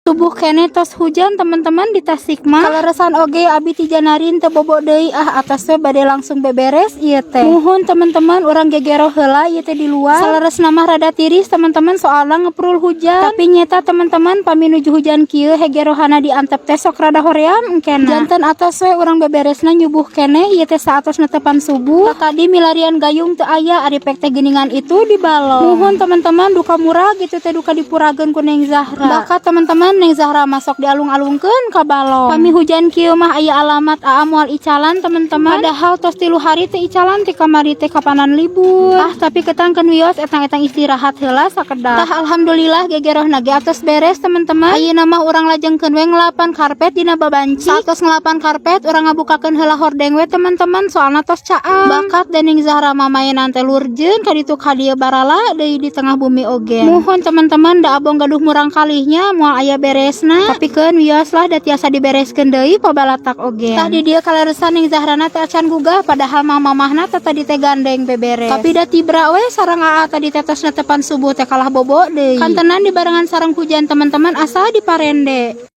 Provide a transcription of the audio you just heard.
Subuh keneh tos hujan, teman-teman, di Tasik mah. Kaleresan oge abi ti janari teu bobo deui. Ah, atos we, bade langsung beberes ieu teh. Muhun, teman-teman, urang gegero heula ieu teh di luar. Saleresna mah rada tiris, teman-teman, soalna ngeprul hujan. Tapi nyeta, teman-teman, pami nuju hujan kieu hegerohana diantep teh sok rada hoream engkena. Janten atos we urang beberesna nyubuh keneh ieu teh, saatos netepan subuh. Tadi milarian gayung teu aya, ari pek teh geuningan itu di balong. Muhun, teman-teman, duka murah gitu teh, duka dipurageun ku Neng Zahra. Bakat, teman-teman, Neng Zahra masuk dialung-alungkeun ka balong. Pami hujan kieu mah aya alamat aa moal icalan, teman-teman. Padahal tos 3 hari teu icalan ti kamari teh, kapanan libur. Ah, tapi ketangkeun wios etang-etang istirahat heula sakedap. Tah, alhamdulillah gegerohna ge atos beres, teman-teman. Ayeuna mah urang lajengkeun we ngelapan karpet dina babanci. Saatos ngelapan karpet, urang ngabukakeun heula hordeng we, teman-teman, soalna tos caang. Bakat Neng Zahra mah mainan teh lurjeun ka ditu ka dieu, barala deui di tengah bumi oge. Muhun, teman-teman, da abong gaduh murang kalihnya moal aya beresna. Tapi keun wios lah, da tiasa dibereskeun deui pabalatak oge. Tah, di dieu kaleresan Neng Zahrana teh acan gugah, padahal mah mamahna teh tadi teh gandeng beberes. Tapi da tibra we sareng aa tadi teh tos netepan subuh teh, kalah bobo deui. Kantenan dibarengan sareng hujan, teman-teman, asa diparende.